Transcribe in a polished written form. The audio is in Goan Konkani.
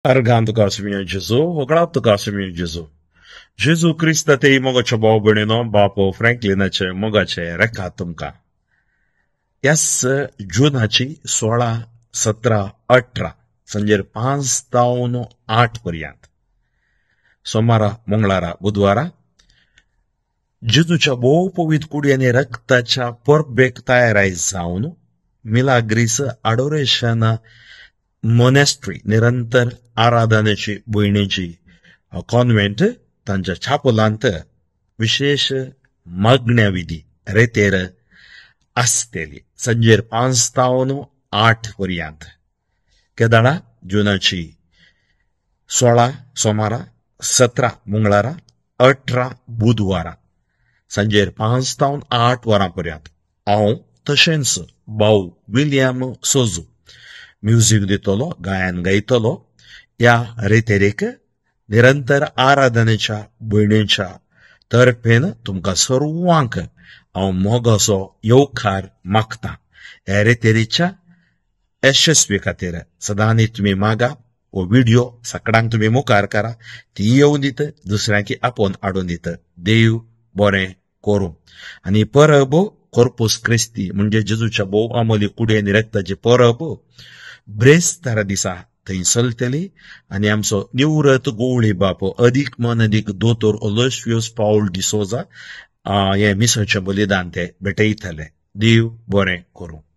अर्गान तुका सुमियो जेजू, होगळाप तुका सुमियो जेजू. जेजू क्रिस्त ते मोगाचो भाव भयणीनो, बापो फ्रँकलिनाचे मोगाचे रेखा तुमकां. ह्याच जुनाची 16, 17, 18 सांजेर 5 जावन 8 पर्यंत सोमारा, मंगळारा, बुधवारा जेजूच्या भोव पवित्र कुडी आनी रक्ताच्या परबेक तयाराय जावन मिलाग्रीस अडोरेशन मोनेस्ट्री निरंतर आराधनेची भयणीची कॉन्व्हेंट तांच्या छापोलांत विशेष मागण्या विधी रेतेर आसतली सांजेर 5 जावन 8 पर्यंत. केदाळा जुनाची 16 सोमारा, 17 मंगळारा, 18 बुधवारा सांजेर 5 जावन 8 वरां पर्यंत. हांव तशेंच भाऊ विलियम सोजू म्युजीक दितलो, गायन गायतलो. ह्या रेतेरेक निरंतर आराधनेच्या भयणीच्या तर्फेन तुमकां सर्वांक हांव मोगाचो येवकार मागता. ह्या रेतेरीच्या यशस्वी खातीर सदांनी तुमी मागा. हो व्हिडिओ सकडांक तुमी मुखार करा, ती येवन दित, दुसऱ्यांकी आपोवन हाडून दित. देव बरें करूं. आनी परब कोर्पूस क्रिस्ती म्हणजे जेजूच्या भोव आमोली कुडी आनी रक्ताची परब ब्रेस्तारा दिसा थंय चलतली. आनी आमचो निवृत्त गोवळी बाप अदीक मन अदीक दोतोर ओलोशियस पावल डिसोजा हें मिसाचें बलिदान ते भेटयतले. देव बरें करूं.